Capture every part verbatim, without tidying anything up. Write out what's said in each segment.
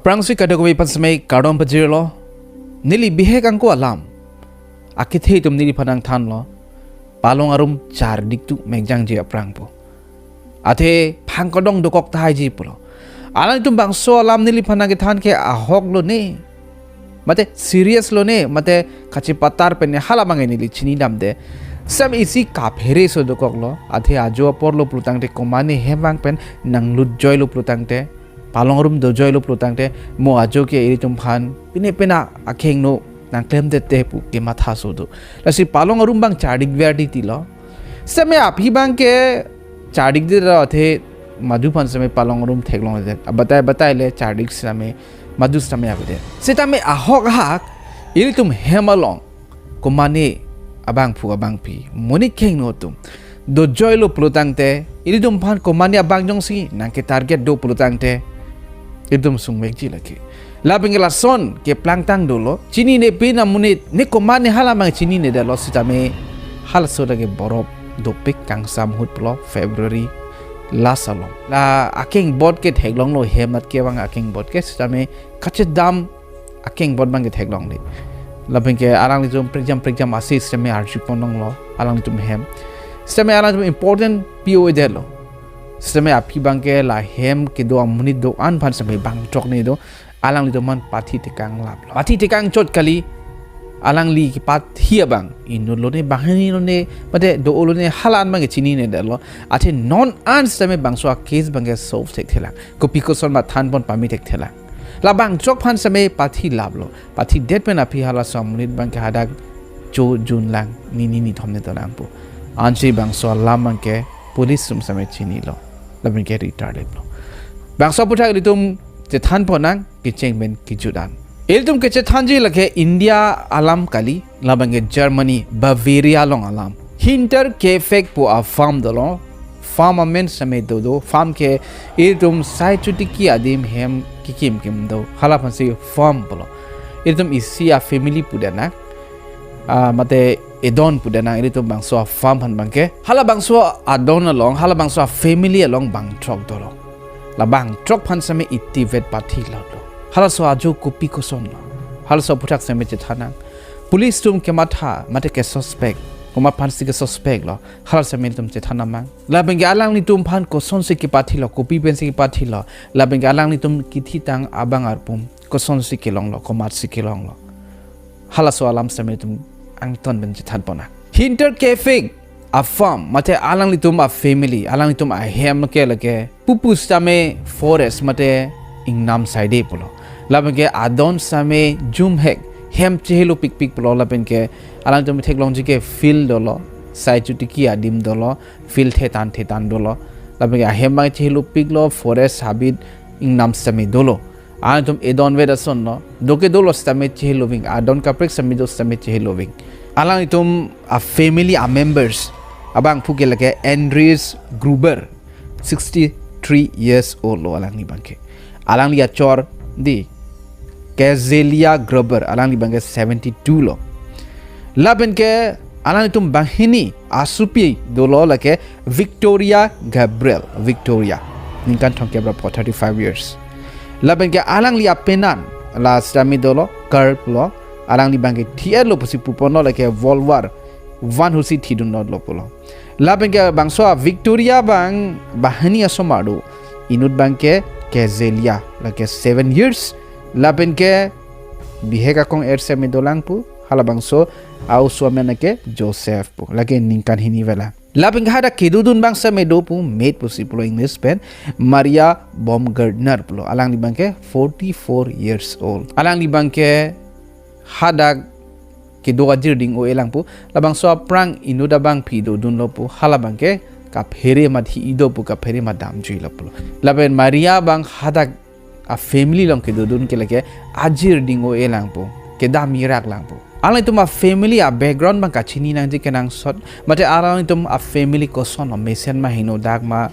Aphrangsi kadokave aphan semai kardom pajirlo. Neli bihek angko alam akethe atum neliphan nangthanlo. Palong arum chardik tu mekjangji aphrang pu. Athe phang kodong dokok tahai ji pulo. Alangtum bangso alam neliphan nangkethan ke ahok lone, mate serious lone, mate kachipatar pen ne, hala abang neli chinidamde. Sem isi kaphere so dokoklo. Athe ajo apor lo pulotangte, komane hem abang pen nanglut joilo pulotangte, palong arum dojoi lo pulotangte, mo ajo ke ilitum aphan pine pina akhengno nangklemdetde pu kematha so do. Lasi palong arum abang chardik ver di tilo. Seme aphi abang ke chardik de ra athe madu aphan seme palong arum theklongledet. Abatai batai le chardik seme madu seme avedet. Sitame ahok ahak ilitum hem along komane abangphu abangphi, monit khengno atum dojoi lo pulotangte, ilitum aphan komane abang jongsi nangketarget do pulotangte, ilitum sungvekji lake. Lapen ke lason keplangtang dolo, chinine pin amonit, ne komane hala abang chininedetlo sitame halaso lake borop dopik kangsam ahut pulo February last along. La akengbot ke theklonglo, hem at ke abang akengbot ke sitame kachedam akengbot abang ke theklongde. Lapen ke alanglitum prekjam prekjam ase sitame arjupon longlo alanglitum hem. Sitame alanglitum important P O A detlo. Sitame aphi abang ke la hem kedo amonit do-an aphan sitame bangthrok ne do, alanglitum aphan pathi tekang laplo. Pathi tekang chot kali, alangli kepathi abang inut lone, banghini lone, mate do lone, hala an abang ke chininedetlo. Athe non an sitame bangso a case abang ke solve thekthelang. Kopi koson mathanpon pame thekthelang. La bangthrok aphan sitame pathi laplo. Pathidet pen aphi halaso amonit abang ke hadak cho junlang, nini nithom ne tonang pu. Ansi bangso alam abang ke police atum sitame chinilo. Lapen ke retarded lo. Bangso aphuthak ilitum chethanpon nang kecheng pen kejut an. Ilitum kechethanji lake India alam kali, labang ke Germany, Bavaria along alam. Hinterkaifeck pu a farm dolo. Farm amen sitame dodo. Farm ke ilitum sai chotiki adim hem kekim kim do, hala aphansi farm pulo. Ilitum isi a family pudet nang, ah, mate adon pudet nang, ilitum bangso a farm aphan abang ke. Hala bangso adon along, hala bangso a family along bangthrok dolo. La bangthrok aphan sitame itivet pathi laplo. Halaso ajo kopi kosonlo. Halaso aphuthak sitame chethan nang. Police atum kematha, mate ke suspect, komat aphansi ke suspect lo, hala sitame ilitum chethan nang. Lapen ke alanglitum aphan kosonsi kepathilo, kopi pensi kepathilo, lapen ke alanglitum kethitang abang arpum kosonsi kelonglo, komatsi kelonglo, halaso alam sitame ilitum angton pen chethanpon nang. Hinterkaifeck a farm, mate alanglitum a family, alanglitum ahem ke lake pupu sitame forest mate ingnam side pulo. Lapen ke adon sitame jumhek, hem chehelo pikpik pulo. Lapen ke alanglitum theklongji ke field dolo, sai chotiki adim dolo, field thetan thetan dolo. Lapen ke ahem abang chehelo piklo, forest habit ingnam sitame dolo. Alanglitum adon vet asonlo, do ke dolo sitame cheheloving, adon kaprek sitame do sitame cheheloving. Alanglitum a family a members abangphu ke lake Andreas Gruber, sixty-three years old lo alangli abang ke. Alangli achor di Kezeliya Gruber, alangli abang ke seventy-two lo. Lapen ke alanglitum banghini asopi dolo lake Victoria Gabriel, Victoria, ningkan thomkep ra pho, thirty-five years. Lapen ke alangli apenan la sitame dolo, Karl lo, alangli abang ke thi-et lo pusi puponlo, lake World War One ahutsi thidunlo pulo. Lapen ke bangso a Victoria abang banghini asomar do. Inut abang ke Kezeliya, lake seven years. Lapen ke bihek akong er sitame dolang pu. Halabangso a-oso amen ke Joseph pu, lake ningkan hini vela. Lapen ke hadak kedodun abang sitame do pu, maid pusi pulo English pen, Maria Baumgartner pulo. Alangli abang ke forty-four years old. Alangli abang ke hadak kedo ajirding o-elang pu. Labangso aphrang inut abangpi dodunlo pu, hala abang ke kaphere amat hi-i do pu, kaphere amat damjuilo pulo. Lapen Maria abang hadak a family along kedodun ke lake ajirding o-elang pu, kedam irak lang pu. Alanglitum a family a background abang kachini nangji kenangsot, mate alanglitum a family koson lo, mesen ma, henodak ma,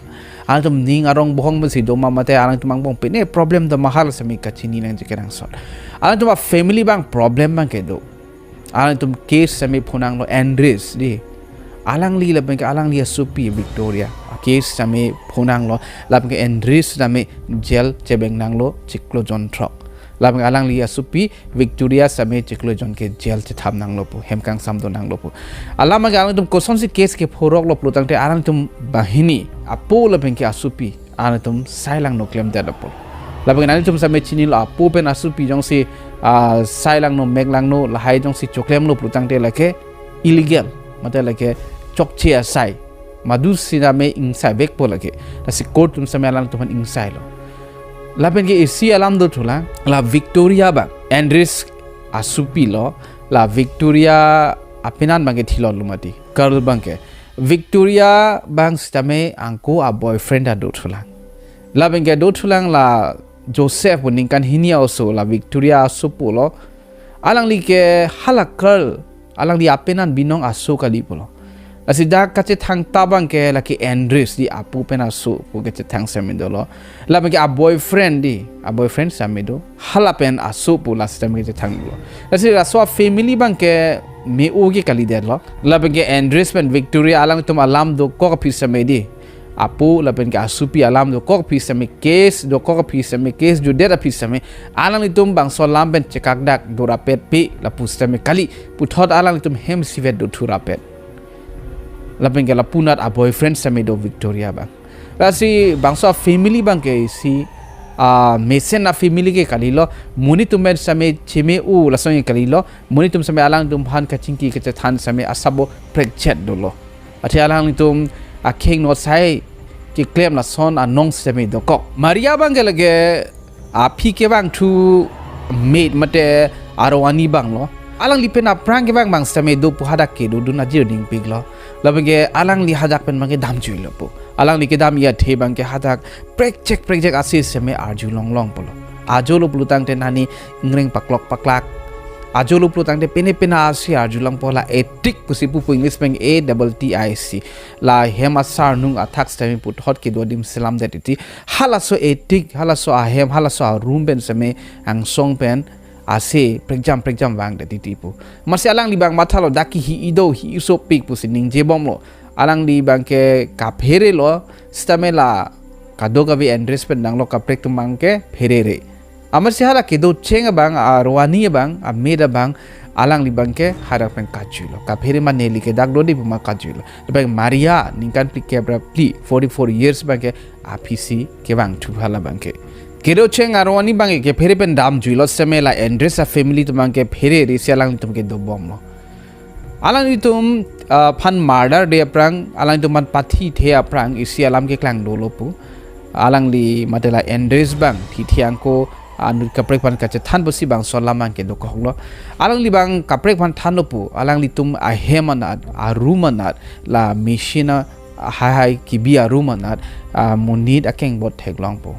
alanglitum ning arong bohong pensi do ma, mate alanglitum angbong pine problem do ma, hala sitame kachini nangji kenangsot. Alanglitum a family abang problem abang kedo. Alanglitum case sitame phunanglo, Andreas di. Alangli lapen ke alangli asopi Victoria a case sitame phonanglo, lapen ke Andres sitame jail chebeng nanglo chiklo jonthrok. Lapen ke alangli asopi Victoria sitame chiklo jon ke jail chetham nanglo pu, hem kangsam do nanglo pu. Alam ke alangtum kosonsi case ke phoroklo pulo tangte alangtum banghini apo lapen ke asopi alangtum sai langno klemdet apot. Lapen alangtum sitame chinilo apo pen asopi jongsi ah, sai langno mek langno lahai jongsi choklemlo pulo tangte lake illegal, mate lake chokche asai. Madu sitame ingsaivekpo lake. Lasi court atum sitame alangtum aphan ingsailo. Lapen ke isi alam dothulang, la Victoria abang Andres asopi lo, la Victoria apenan abang ke thilotlo mati. Carl abang ke. Victoria abang sitame anke a boyfriend ta dothulang. Lapen ke dothulang la Joseph pu ningkan hini a-oso, la Victoria asopo lo. Alangli ke hala Carl, alangli apenan binong aso kali pulo. Lasi dak kachethang ta abang ke lake Andres di apo pen aso pu kachethang sitame dolo. Lapen ke a boyfriend di, a boyfriend sitame do. Hala pen aso pu la sitame kachethang dolo. Lasi laso a family abang ke me-o ke kalidetlo. Lapen ke Andres pen Victoria alangtum alam dokok aphi sitame di, apo lapen ke asopi alam dokok aphi sitame, case dokok aphi sitame, case judet aphi sitame, alanglitum bangso alam pen chekakdak dorapet pe lapu sitame kali, puthot alanglitum hem isivet dothu rapet. Lapen ke lapunat a boyfriend sitame do Victoria abang. Lasi bangso a family abang ke isi ah, mesen a family ke kalilo, monit atum pen sitame cheme-o lason ke kalilo, monit atum sitame alangtum aphan kachingki kachethan sitame asabo prekchet dolo. Athe alangtum akheng no sai keklem lason anong sitame dokok. Maria abang ke lake aphi kevangthu maid mate arvani abang lo. Alangli pen aphrang kevang abang sitame do pu hadak kedodun ajir dingpiklo. Lapen ke alangli hadak pen abang ke damjuilo pu. Alangli kedam-i athe abang ke hadak prekchek prekchek ase sitame arjulonglong pulo. Ajolo pulo tangte nani ingreng paklok paklak. Ajolo pulo tangte pine pine ase arjulong pu, la attic pusi pu pu English pen A double T I C. La hem asar nung athak sitame puthot kedo adim selamdet titi. Halaso attic, halaso ahem, halaso aroom pen sitame angsong pen ase prekjam prekjam vangdet titi pu. Amatsi alangli abang mathalo dak ke hi-i do, hi-i sopik pusi ningjebomlo. Alangli abang ke kaphere lo, sitame la kadokave Andres pen danglo kaprek atum abang ke pherere. Amatsi hala kedocheng abang, arvani abang, a maid abang, alangli abang ke hadak pen kajuilo. Kaphere ma neli ke dak dodi pu ma kajuilo. Lapen Maria ningkan phlikep ra phli, forty-four years abang ke aphisi kevangthu hala abang ke. Kedocheng arvani abang ke phere pen damjuilo sitame la Andres a family atum abang ke pherere si alangtum kedobomlo. Alangtum ah, aphan murder-de aphrang, alangtum aphan pathithe aphrang isi alam keklang dolo pu. Alangli mate la Andres abang thithe angko anut kaprek aphan kachethan pusi bangso alam abang ke dokoklo. Alangli abang kaprek aphan thanlo pu, alanglitum ahem anat, aroom anat, la machine a hai hai kebi aroom anat ah, monit akengbot theklong pu.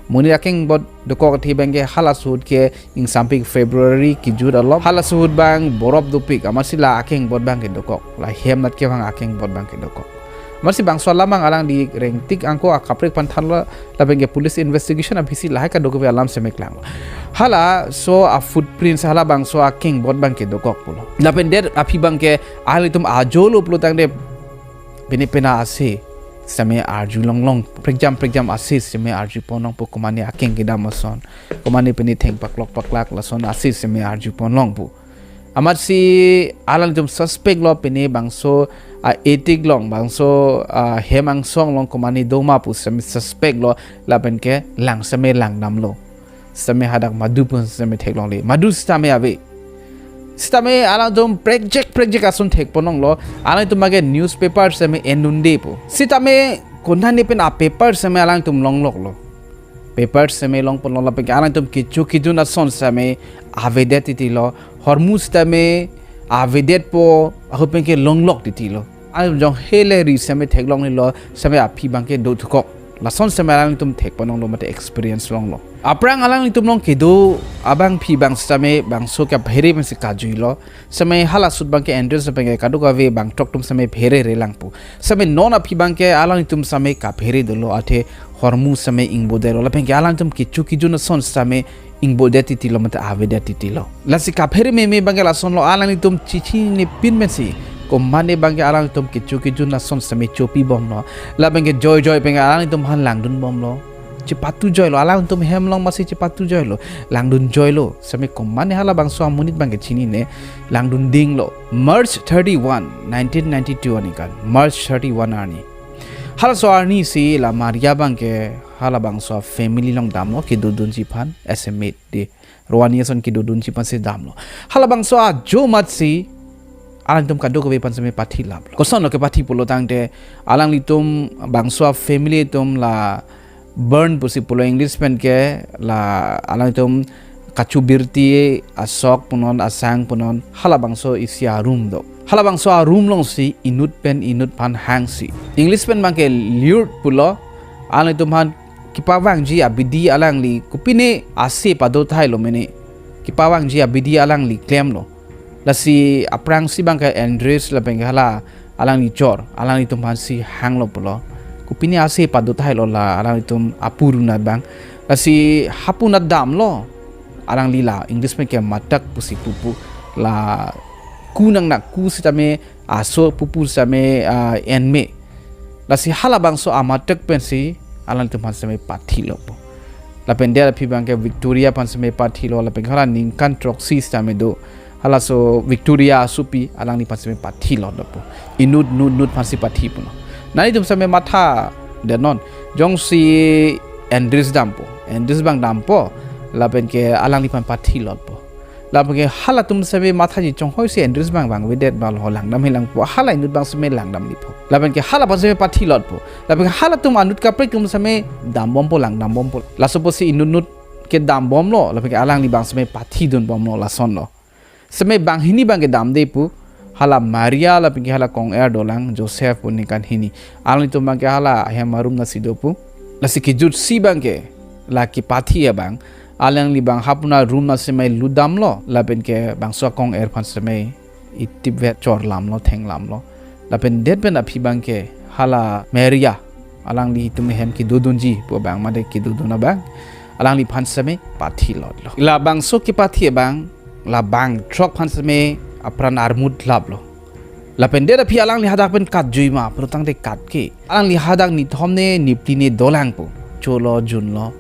Monit akengbot dokok athe abang ke halaso ahut ke ingsampik February kejut along. Halaso ahut abang borop dopik, amatsi la akengbot abang ke dokok. La hem anat kevang akengbot abang ke dokok. Amatsi bangso alam abang alangli rengtik angko akaprek aphan thanlo, lapen ke police investigation aphisi lahai kadokave alam sitame klanglo. Halaso a footprints halabangso akengbot abang ke dokok pulo. Lapen det aphi abang ke alitum ajolo pulo tangte pine pine ase sitame arjulonglong, prekjam prekjam ase sitame arjuponlong pu, komane akeng kedam ason, komane pine theng paklok paklak lason ase sitame arjuponlong pu. Amatsi alangtum suspect lo, pine bangso a attic along, bangso a hem angsong along komane doma pu sitame suspect lo, lapen ke lang sitame langdamlo. Sitame hadak madu pu sitame theklongle. Madu sitame ave. Sitame alangtum prekjek prekjek ason thekponlonglo. Alangtum abang ke newspaper sitame en-un-e pu. Sitame konane pen a paper sitame alangtum longloklo. Paper sitame longponlong lapen ke alangtum kecho kejun ason sitame avedet titilo. Hormu sitame avedetpo, ahut pen ke longlok titilo. Alangtum jong hele ri sitame theklonglelo, sitame aphi abang ke dothukok. Lason sitame alangtum thekponlonglo mate experience longlo. Aphrang alangtum along kedo abangphi abang sitame bangso kaphere pensi kajuilo. Sitame halaso ahut abang ke Andres abang ke kadokave bangthrok atum sitame pherere lang pu. Sitame non aphi abang ke alangtum sitame kaphere dolo, athe hormu sitame ingbodetlo lapen ke alangtum kecho kejun ason sitame ingbodet titilo mate avedet titilo. Lasi kaphere meme abang ke lasonlo, alanglitum chichinine pin pensi Komatne abangke alangtum kecho kejun ason sitame chopi bomlo. Lapenke joijoi penke alangtum aphan langdun bomlo. Chepatu joilo, alangtum hem along masi chepatu joilo, langdun joilo. Sitame komatne halabangso amonit abangke chinine, langdun dinglo. March thirty-one, nineteen ninety-two aningkan. March thirty-one arni. Halaso arni si la Maria abangke halabangso family along damlo, kedodunji aphan, ase maid di. Rowani ason kedodunji aphansi damlo. Halabangso ajo amatsi alangtum kadokave aphan sitame pathilaplo. Kosonlo kepathi pulo tangte, alanglitum bangso family atum la Byrne pusi pulo English penke, la alanglitum kachobirti asok punon, asang punon, halabangso isi aroom do. Halabangso aroom alongsi inut pen inut aphan hangsi. English pen abangke lured pulo, alanglitum aphan kepavangji abidi alangli kopine ase pado tahai lo mene. Kepavangji abidi alangli klemlo. Lasi aphrangsi abangke Andres lapenke hala alangli chor, alanglitum aphansi hanglo pulo. Kopine ase pado tahai lo la alanglitum apurunat abang. Lasi hapunat damlo. Alangli la English penke matak pusi pupu, la ku nangnak ku sitame aso pupu sitame, ah, enme. Lasi halabangso amatak pensi alangtum aphan sitame pathilo po. Lapen det aphi abangke Victoria aphan sitame pathilo, lapen hala ningkan throksi sitame do. Halaso Victoria asopi alangli aphan sitame pathilo po. Inut nut nut aphansi pathi puno. Nanglitum sitame matha denon. Jongsi Andres dampo, Andres abang dampo, lapenke alangli aphan pathilo po. Lapenke halatum sitame mathaji chonghoisi Andres abang vangvedet abang lo langdam hilangpo, hala inut abang sitame langdamlipo. Lapenke hala aphan sitame pathilo po. Lapenke halatum anut kaprek atum sitame dambompo, langdambompo. Laso apotsi inut nut kedambomlo, lapenke alangli abang sitame pathidunbomlo, lasonlo. Sitame banghini abangke damde pu, hala Maria lapenke hala kong-er dolang, Joseph pu ningkan hini. Alanglitum abangke hala ahem aroom nasi do pu. Lasi kejutsi abangke, la kepathi abang, alangli abang hapunat room nasi sitame lutdamlo, lapenke bangso akong-er aphan sitame itipvet chorlamlo, thenglamlo. Lapen det pen aphi abangke hala Maria, alanglitum ahem kedodunji pu abang mate kedodun abang, alangliphan sitame pathilotlo. Labangso kepathi abang, labang throk aphan sitame apran armut laplo. Lapen det aphi alangli hadak pen katjuima, pulotangte katke. Alangli hadak nithom ne niphli ne dolang pu. Cholo junlo.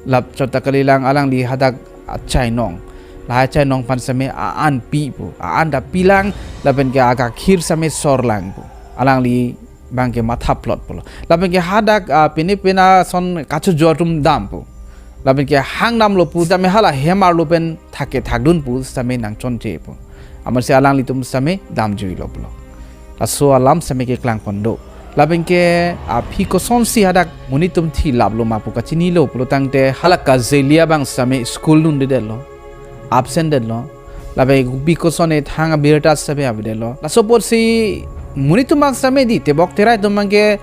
Lap chot ta kalilang, alangli hadak achainong. La achainong aphan sitame a-an pi pu. A-an ta pilang, lapenke agakhir sitame sorlang pu. Alangli abangke mathaplot pulo. Lapenke hadak, ah, pine pine ason kachojor atum dam pu. Lapenke hangdamlo pu sitame hala hem arlo pen thake thakdun pu sitame nangchonche pu. Amatsi alanglitum sitame damjuilo pulo. Laso alam sitame keklang pon do. Lapenke aphi kosonsi hadak monit atum thilaplo ma pu kachinilo pulotangte hala Kazelia abang sitame school nundedetlo. Absent detlo. Lapen kopi koson ethang abirta sitame avedetlo. Laso apotsi monit atum abang sitame di, tebok terai atum abangke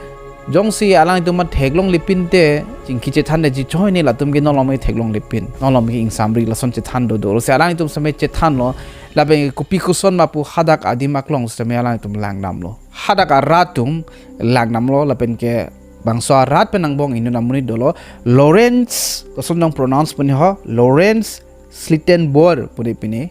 jongsi alangtum theklonglepin te, chingki chethandetji choi ne latum ke nolom ke theklonglepin. Nolom ke ingsamri lason chethan dodo. Lasi alangtum sitame chethanlo. Lapen kopi koson ma pu hadak adim aklong sitame alangtum langdamlo. Hadak arat atum langdamlo lapenke bangso arat pen angbong inut amonit dolo. Lawrence, koson nang pronounce pu ne ho, Lawrence Schlittenbauer pu ne pine.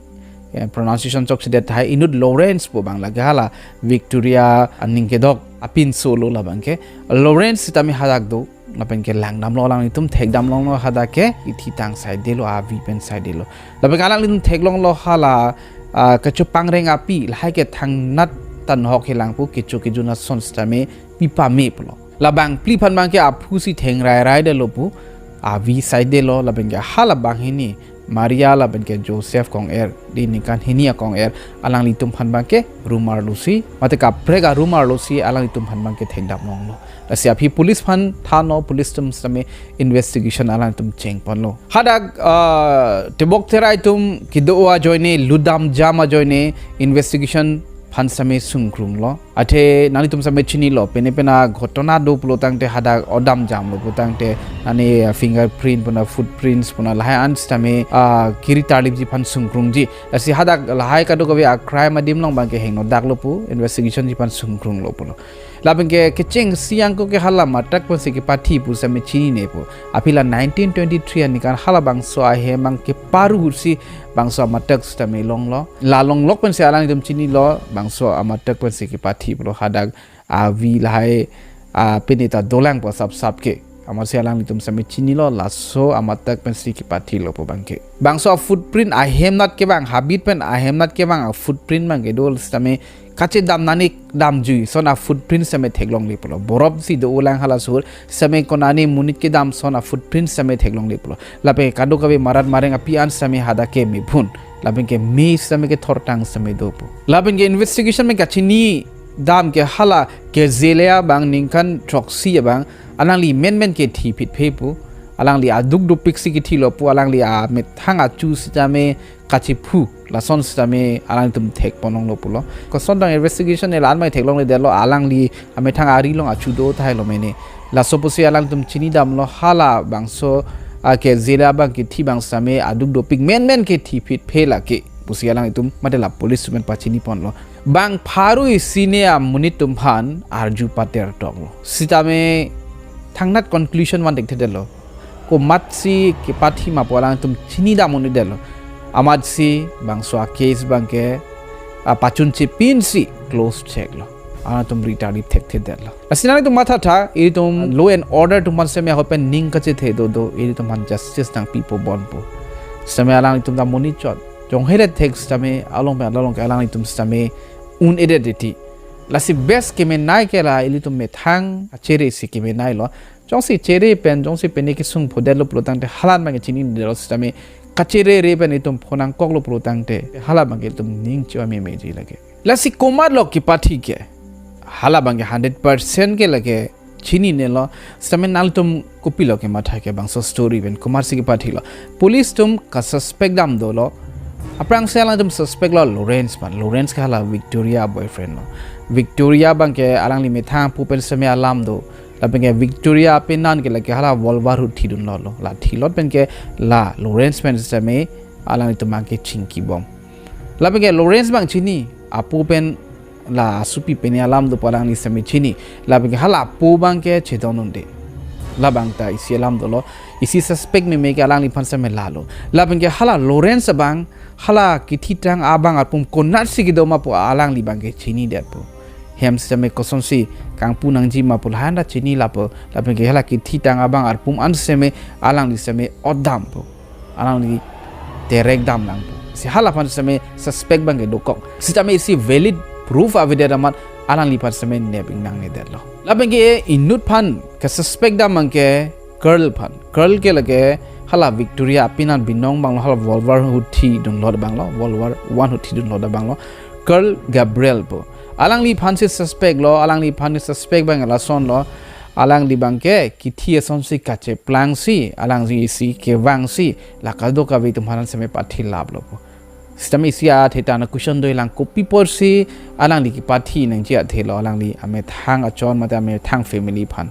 Ya, pronunciation chokchedet tahai, inut Lawrence pu abang lake hala Victoria aning kedok apinsolo labangke. Lawrence sitame hadak do, lapenke langdamlo alanglitum, thekdamlonglo hadak ke, ithitang saidelo, avi pen saidelo. Lapenke alanglitum theklonglo hala, ah, kachopangreng api, lahai ke thangnat tanhok helang pu, kecho kejun ason sitame pipame pulo. Labang phli aphan abangke aphusi thengrai raidetlo pu, avi saidelo, lapenke hala banghini Maria lapenke Joseph kong-er, di ningkan hini akong-er, alanglitum aphan abangke room arlosi, mate kaprek aroom arlosi, alanglitum aphan abangke thekdamlonglo. Lasi aphi police aphan thanlo, police atum sitame investigation alangtum chengponlo. Hadak, ah, tebok terai atum kedo ajoine, lutdam jam ajoine, investigation aphan sitame sungkrunglo. Athe nanglitum sitame chinilo, pene pene ghotona do pulo tangte hadak odam jamlo pulo tangte, nani, ah, fingerprint puna footprints puna lahai an sitame, ah, kiri tarlipji aphan sungkrungji. Lasi hadak lahai kadokave a crime adim along abangke hingno daklo pu, investigationji aphan sungkrunglo pulo. Lapenke kechengsi ako ke hala matak pensi kepathi pu sitame chinine pu. Aphi la nineteen twenty-three aningkan halabangso ahem abangke paru ahutsi bangso amatak sitame longlo. La longlok pensi alanglitum chinilo, bangso amatak pensi kepathi pulo hadak avi lahai, ah, pini ta dolang pu asap sap ke. Amatsi alanglitum sitame chinilo, laso amatak pensi kepathilo pu abangke. Bangso a-footprint ahemnat kevang, habit pen ahemnat kevang a-footprint abangke do sitame kachedam nani damjui ason a-footprint sitame theklongle pulo. Borop si do ulang hala sur, sitame konani monit kedam ason a-footprint sitame theklongle pulo. Lapen kadokave marat mareng api an sitame hadak ke mepun. Lapenke me sitame kethortang sitame do pu. Lapenke investigation pen kachinidam ke hala Kezele abang ningkan throksi abang alangli menmen kethi phitphe pu. Alangli aduk dopik si kethilo pu, alangli amethang achu sitame kachiphu. Lason sitame alangtum thekponlonglo pulo. Koson tang investigation ne la-an mai theklongledetlo, alangli amethang ari along achu do tahai lo mene. Laso pusi alangtum chinidamlo hala bangso a-Kezele abang kethi abang sitame aduk dopik menmen kethi phitphe lake pusi alangtum mate la police atum pen pachiniponlo. Bang pharo isi ne amonit atum aphan arju pater toklo. Sitame thangnat conclusion van dikthedetlo. Komatsi kepathi ma pu alangtum chinidam un-edetlo. Amatsi bangso a-case abangke, ah, pachunche pinsi close cheklo. Alangtum ri tarlip thekthedetlo. Lasi nanglitum mathatha, ilitum law and order atum aphan sitame ahok pen ning kachethe dodo, ilitum aphan justice nangpipo bon pu. Sitame alanglitum ta monit chot. Jonghere thek sitame along pen along ke alanglitum sitame un-edet titi. Lasi best kemenei ke la ilitum methang achere si kemeneilo. Jongsi chere pen, jongsi pene kesung phodetlo pulo tangte hala abangke chininedetlo sitame kachere re pen itum phonangkoklo pulo tangte hala abangke itum ning cho-ame meji lake. Lasi komatlo kepathi ke? Hala abangke hundred percent ke lake chininelo, sitame nangtum kopilo kematha ke bangso story pen komatsi kepathilo. Police atum ka-suspect dam dolo. Aphrangsi alangtum suspect lo Lawrence aphan. Lawrence ke hala Victoria boyfriend lo. Victoria abangke alangli methang apu pen sitame alam do. Lapenke Victoria apenan ke lake hala volver ahut thidunlo lo. La thilot penke la Lawrence pen sitame alanglitum abangke chingkibom. Lapenke Lawrence abang chini, apo pen la asupi pene alam do pu alangli sitame chini. Lapenke hala apo abangke chedon un'e. Labang ta isi alam dolo, isi suspect meme ke alangliphan sitame lalo. Lapenke hala Lawrence abang, hala kethitang abang arpum konatsi kedo ma pu alangli abangke chinidet pu. Hem sitame kosonsi kangpu nangji ma pu lahai an ta chini lapu. Lapenke hala kethitang abang arpum an sitame alangli sitame odam pu. Alangli terek damlang pu. Si hala aphan sitame suspect abangke dokok. Sitame isi valid proof avedet amat alangliphan sitame nep ingnangnedetlo. Lapenke inut aphan ka-suspect dam abangke Carl aphan. Carl ke lake hala Victoria apenan binong abanglo, hala volver ahut thidunlo abanglo, volver one ahut thidunlo abanglo. Carl Gabriel pu. Alangliphan si suspect lo, alangliphan si suspect abang lasonlo. Alangli abangke kethi asonsi kacheplangsi, alangli isi kevangsi, la kadokave atum aphan sitame pathilaplo pu. Sitame isi athe ta na question dolang, kopi apotsi alangli kepathi nangji athelo, alangli amethang achon mate amethang family aphan.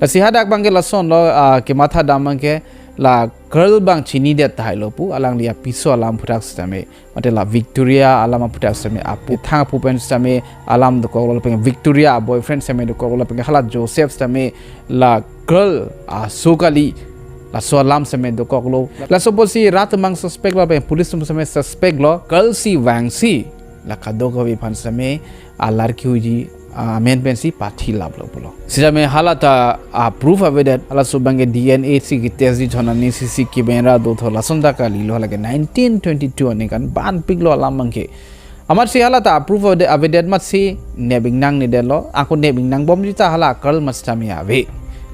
Lasi hadak abangke lasonlo, ah, kematha dam abangke la Carl abang chinidet tahai lo pu, alangli apiso alam aphuthak sitame. Mate la Victoria alam aphuthak sitame apo, thang apo pen sitame alam dokoklo, lapen Victoria boyfriend sitame dokoklo, lapen hala Joseph sitame la Carl aso kali, laso alam sitame dokoklo. Laso apotsi rat atum abang suspect lo, lapen police atum sitame suspect lo, Carl si vangsi la kadokave aphan sitame alar kihuji, ah, amen pensi pathilaplo pulo. Sitame hala ta, ah, proof avedet, halaso abangke D N A si ketestji thon, ani C C camera do thon, lason ta kalilo, halake nineteen twenty-two aningkan vanpiklo alam abangke. Amatsi hala ta proof avede-, avedet amatsi nep ingnangnedetlo, ako nep ingnangbomji ta hala Carl amat sitame ave.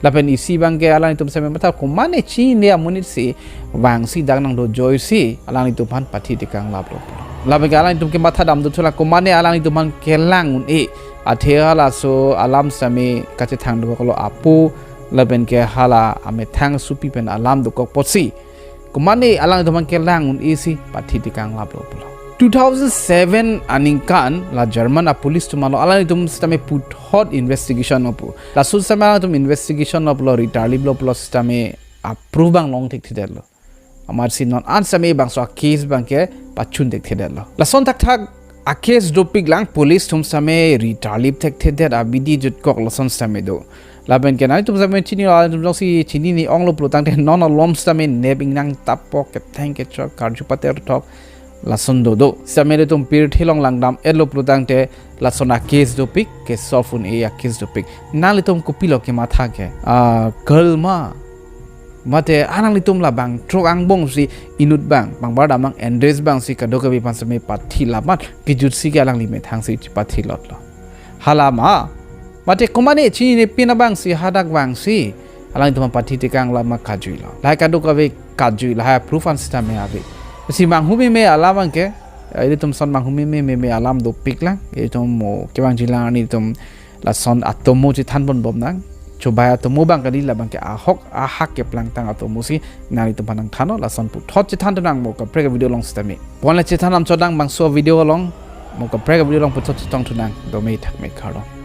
Lapen isi abangke alanglitum sitame matha, komane chini amonit si vangsi dak nangdojoisi alanglitum aphan pathi tekanglaplo. Lapenke alanglitum kematha dam dothu, la komane alanglitum aphan kelang un-e. Athe halaso alam sitame kachethang dokoklo apo, lapenke hala amethang asupi pen alam dokok apotsi, komane alanglitum aphan kelang un-esi pathi tekanglaplo pulo. Two thousand seven aningkan la German a police atum along alanglitum sitame puthot investigation lo pu. Laso sitame alanglitum investigation lo pulo, Rita Leev lo pulo sitame a proof abang long thekthedetlo. Amatsi non an sitame bangso a case abangke pachun thekthedetlo. Lason thakthak a case dopik lang, police atum sitame Rita Leev thekthedet, abidi jutkok lason sitame do. Lapen ke nangtum sitame chini, alanglitum jongsi chinine onglo pulo tangte non alom sitame nep ingnang tapok, ketheng kechok, karju pater thok lason dodo. Sitame ilitum pirthe along langdam-etlo pulo tangte lason a case dopik ke solve un-e a case dopik. Nanglitum kopilo kematha ke? A girl ma, mate alanglitum labang throk angbong si inut abang, bang bar damang Andres abang si kadokave aphan sitame pathi lamat kejut si ke alangli methang si pathi lotlo. Hala ma, mate komane chinine pin abang si hadak abang si alangtum pathi tekang lama kajuilo. Lahai kadokave kajui, lahai proof an sitame ave. Si manghumeme alam abangke, ilitum son manghumeme meme alam dopik lang. Ilitum mo kevangji lang, ilitum lason atomo chethan ponbom nang. Chobai atomo abang kali, labangke ahok ahak keplangtang atomo si nanglitum aphan nangthanlo. Lason puthot chethan thunang mo kaprek a video along sitame. Bonle chethan am chodang bangso video along, mo kaprek a video along puthot chetong thunang. Dome thakme, kardom.